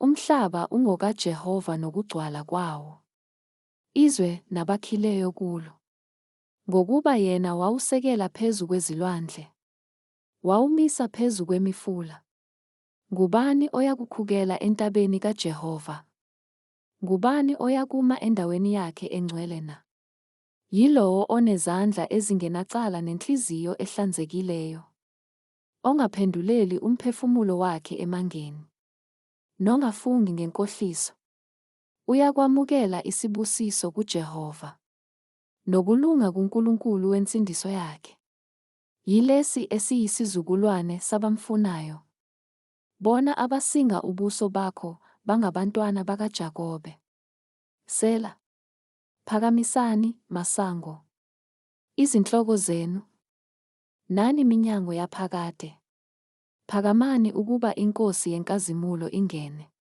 Umhlaba ungokaJehova nokugcwala kwawo, izwe nabakhileyo kulo. Ngokuba yena wawusekela phezu kwezilwandle, wawumisa phezu kwemifula. Ngubani oyakukhukela entabeni kaJehova? Ngubani oyakuma endaweni yakhe engcwele na? Yilowo onezandla ezingenacala nenhliziyo ehlanzekileyo, ongaphenduleli umphefumulo wakhe emangeni, nongafungi ngenkohliso. Uyakwamukela isibusiso kuJehova, nokulunga kuNkulunkulu wensindiso yakhe. Yilesi esiyisizukulwane sabamfunayo, bona abasinga ubuso bakho bangabantwana bakaJakobe. Sela. Phakamisani, masango, izinhloko zenu, nani minyango yaphakade. Phakamani ukuba iNkosi yenkazimulo ingene.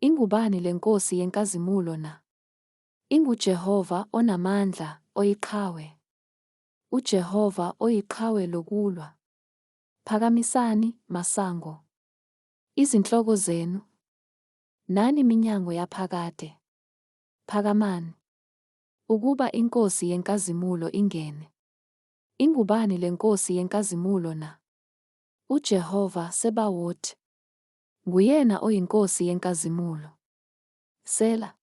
Ingubani le Nkosi yenkazimulo na? InguJehova onamandla, oyiqhawe. UJehova oyiqhawe lokulwa. Phakamisani, masango, izinhloko zenu, nani minyango yaphakade. Phakamani, ukuba iNkosi yenkazimulo ingene. Ingubani le Nkosi yenkazimulo na? UJehova Sebawoti. Nguyena oyiNkosi yenkazimulo. Sela.